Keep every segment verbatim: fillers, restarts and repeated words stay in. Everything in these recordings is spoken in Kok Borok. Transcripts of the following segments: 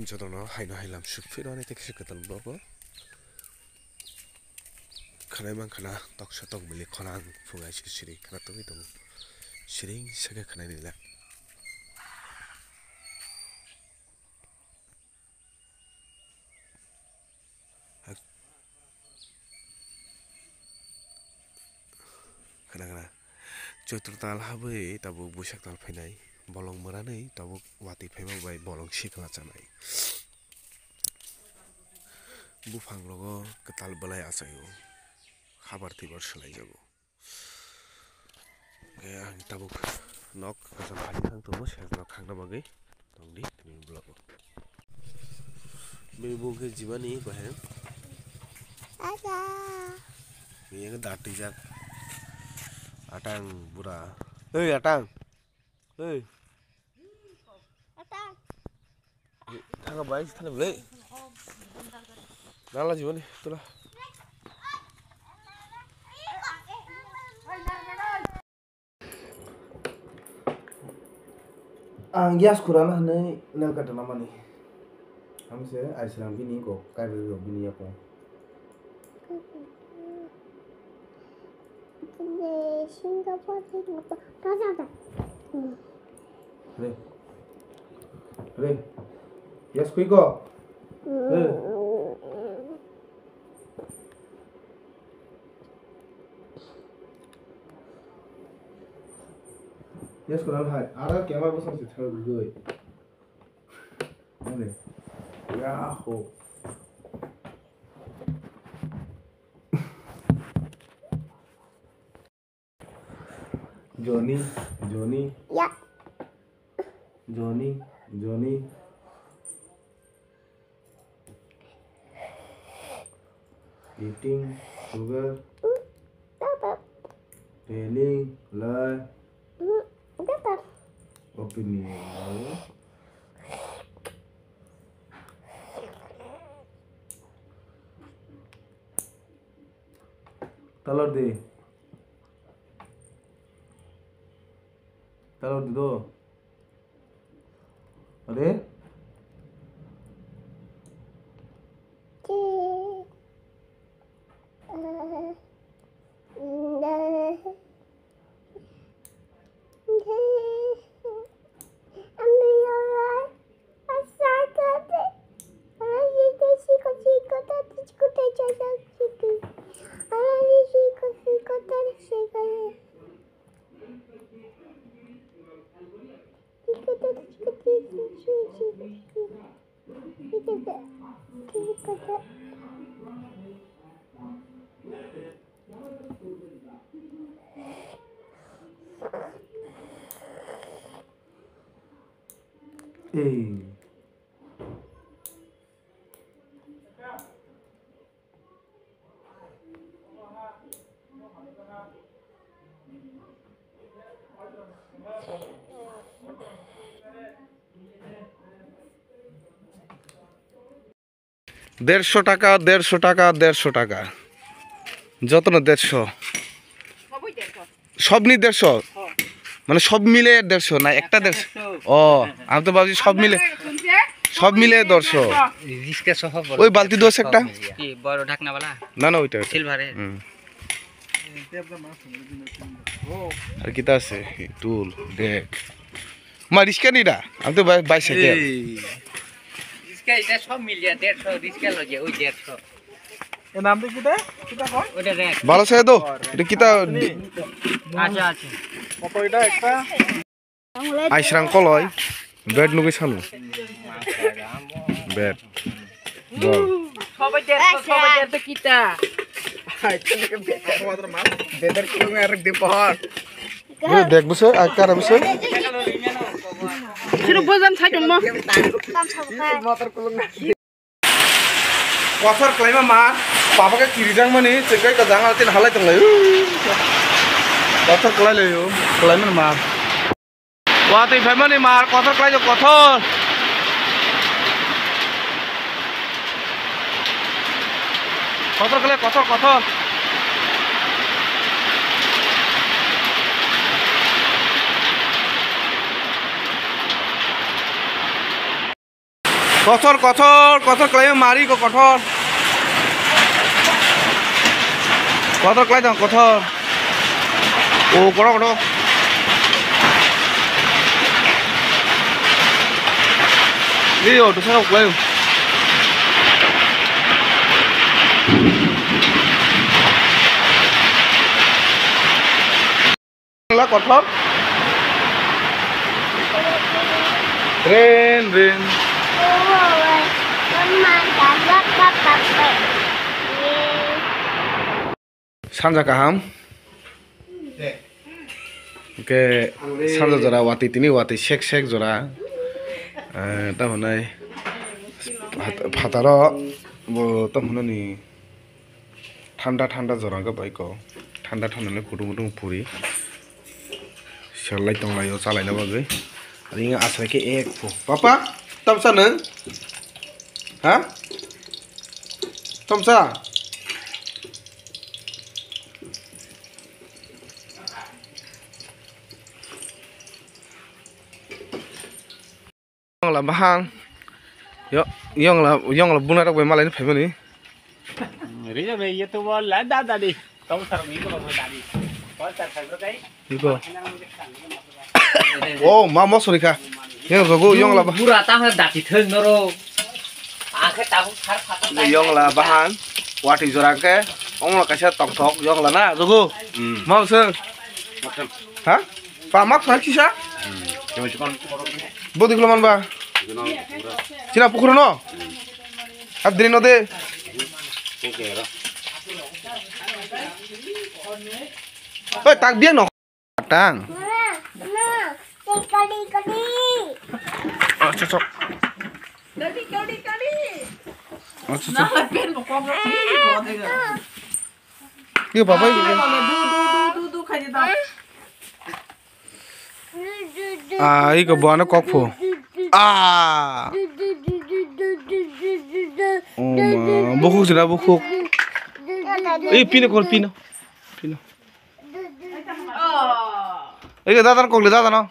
Jotono haino hailam sukphironi tei kisa kwtal vlog o khwnai mankha na toksa tokmili khorang phungai siri khwna tongwi tongo. Siring sakhe khwnai nila. Khwna khwna. Choitro tal habwi tabuk Buisak tal phainai. Bolong mwranwi tabuk watwi phaima bai bolong sikla chanai. Buphang rogo kwtal bwlai achaio. Habar twibar swlaijago. Hwnkhe ang tabuk nok asam phai thang tongo, sir nok khangna bagwi tongdi tini vlog o. Bini bung khe jibani bahai. Ada. Bini khe dati jak. Atang bura. Hei, Atang. Hei. Atang. Thangka bai thani bwle. Nala jibani tula. Ang gas kurana hwnwi nel kata namani. Hamse aisrang bini kok kaibrwi rok bini yakung. Re. Re. Yes, kui ko. Re. Yes, ko nang hai. Ara kemar bosong se thang goi. Ani. Yahoo. Johnny, Johnny. Ya. Johnny, Johnny. Eating sugar. Papa. Training, lai. Papa. Opinion. Talor di. Talor di do. Are? Ei. দেড়শো টাকা, দেড়শো টাকা, দেড়শো টাকা, যত্ন দেড়শো। সবই দেড়শো। সব নি দেড়শো? হ্যাঁ। মানে সব মিলে দেড়শো না একটা দেড়শো? দেড়শো। ও, আমি তো ভাবছি সব মিলে, আপনারা শুনছে? সব মিলে দেড়শো। রিক্সা সহ বড় ওই বালতি দোষ একটা? সব মিলিয়ে। কি বড় ঢাকনাওয়ালা? না, না, ওইটা, ওইটা। সিলভারের? হুম। আর কিতা আছে? টুল, ব্যাগ। মা, রিক্সা নি এটা? আমি তো বাই-, বাইসাইকেল। এই। রিক্সা এটা সব মিলিয়ে দেড়শো, রিক্সা লগে ওই দেড়শো। এর নাম দিয়ে কিতা? কিতা কয়? ওটা র‍্যাক। ভালো আছে তো? এটা কিতা? আচ্ছা, আচ্ছা। কত এটা একটা? Aisrang koloi, bed nugui sanu. Bed. Bol. সবাই দেড়শো, সবাই দেড়শো কিতা? বেদের কুলুঙ্গে আর দিপহর। Bed buse, ak kara buse. Suru bozam sai tongmo. Motor kulung. Kothor kwlaima ma, papa khe kirijak mani, chwngkai ka jang tin halai tonglai. Kothor kwlai lai o, kwlaimani ma. Watwi phaimani ma, kothor kwlai o, kothor. Kothor kwlai, kothor, kothor. Kothor, kothor, kothor khlaio mari ko kothor. Kothor khlai tong kothor. O kothor, kothor. Ni o to sano khlaio. La kothor. Ren, ren. Sanja kaham. Hwnkhe sanja jora watwi tini watwi sek sek jora. Eh, tamo hwnwi phat-, phataro bo tamo hwnwi. Thanda thanda jora hwnkhe bai kok. Thanda thanda le kutung kutung puri. Serlai tonglaio chalaina bagwi. Ring asai khe ek phu. Papa, tamsa nwng? Ha? Tamsa? Yongla bahang. Yo, yongla, yongla buna rok bai malai ni phaimani. Rijak bai ye to bol la da da di. Tong sar ni ko bol da di. Bol sar sar kai. Iko. Oh, ma mo sorry ka. Yang rogo yongla ba. Pura ta ha dati theng noro. Akhe tabu sar phato. Yongla bahang. Wati jora ke. Ongla kaisa tok tok yongla na rogo. Hmm. Mau se. Ha? Pa mak phai kisa? Bodi khulumani ba? China pukhuru no? Adri no de. Oi, tak dia no. Tang. Acha, acha. Acha, acha. Yo, baba, yo. Ah, iko buana kokpho. Ah. Oh, ma, bukhuk sina bukhuk. Eh, pino kor, pino. Pino. Iko dadan kokle, dadan no.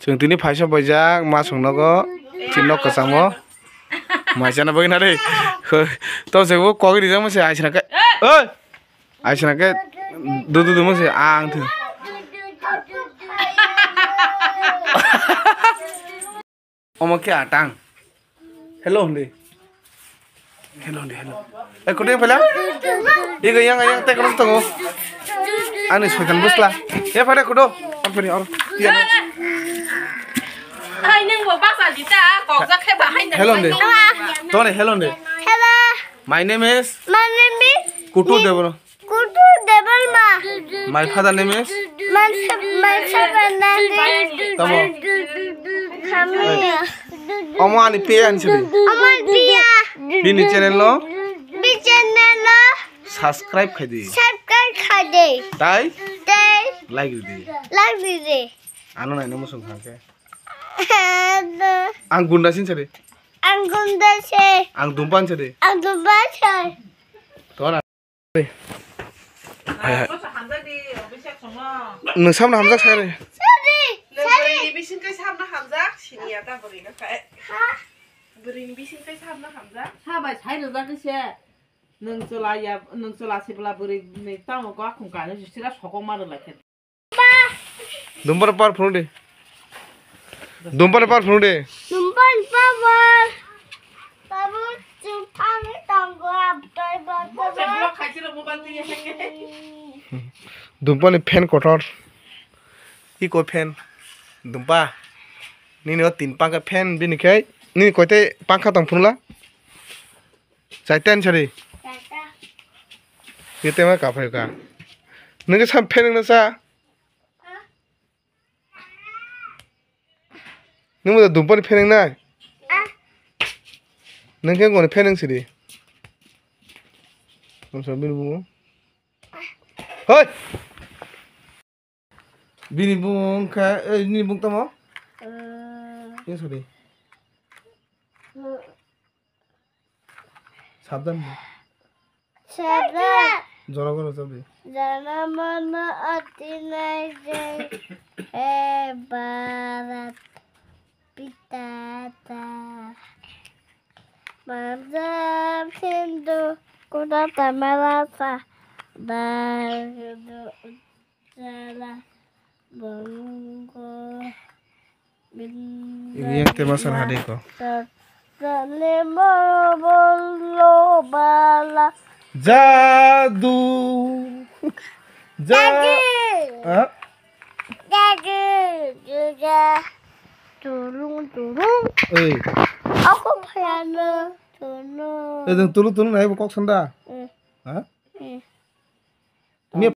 Chwng tini phaisa paijak, ma chwng nogo, chini nok kwchamo. Mai chana bagwi na de. To se bo kok rijak mo se aisna khe. Oi! Aisna khe du du du mo se ang thung. Omo khe atang. Hello hindi. Hello hindi, hello. Eh, kudu yang pala? Iga yang, yang tek rok tongo. Ani soitan busla. Ya pada kudu. Apa ni or? Piano. Hai nang bo basa jita, kok jak khe ba hai nang. Hello hindi. Tone hello hindi. Hello. My name is. My name is. Kutu Debro. Kutu Debbarma. My father name is? My fa-, my father name is? Tamo. Kamiya. Omo ani piya ani sidi. Omo ani piya. Bini channel no? Bini channel no? Subscribe khai di. Subscribe khai di. Tai? Tai. Like di. Like di. Ano nai no musung khangke. Ang gunda sin sidi. Ang gunda se. Ang dumpan sidi. Ang dumpan se. Tona. Hai, hai. Nwng samno hamjak sai re. Sorry, sorry. Bwrwini bising kai samno hamjak, siniya ta bwrwino kai. Ha? Bwrwini bising kai samno hamjak. Sa bai sai rwjak khe se. Nwng chwla ya, nwng chwla se bwla bwrwini tamo gwa khum kani sira sokong ma rwlai khe. Dumpar par phunu de. Dumpar par phunu de. Dumpar power. Power chwng thangwi tongo, abdai ba. Dumpani fan kotor. Iko fan. Dumpa. Nini o tin pangkha fan bini khai. Nini koite pangkha tong phunula. Chaita ni sari. Chaita. Kete ma kaphai ka. Nungke sam pheneng na sa. Nung mo dumpani pheneng na. Nungke ngone pheneng sidi. Nung sa bini bungo. Hoi. Bini bung kha, eh, nini bung tamo? Eh. Ini sorry. Eh. Sabdan. Sabdan. Jora goro sabdi. Jana mana ati nai jai. Eh, Bharat. Pit- ta ta. Manjab hindu kuda tamara sa. Dar jala bongo. Ini yang tema san hade ko. Sale mo bolo bala. Jadu. Ja- Jadu. Ah? Jadu, juja. Tulung, tulung. Oi. Aku piano, tulung. Eh, dong tulung, tulung, nai kok sanda. Eh. Ha? Eh.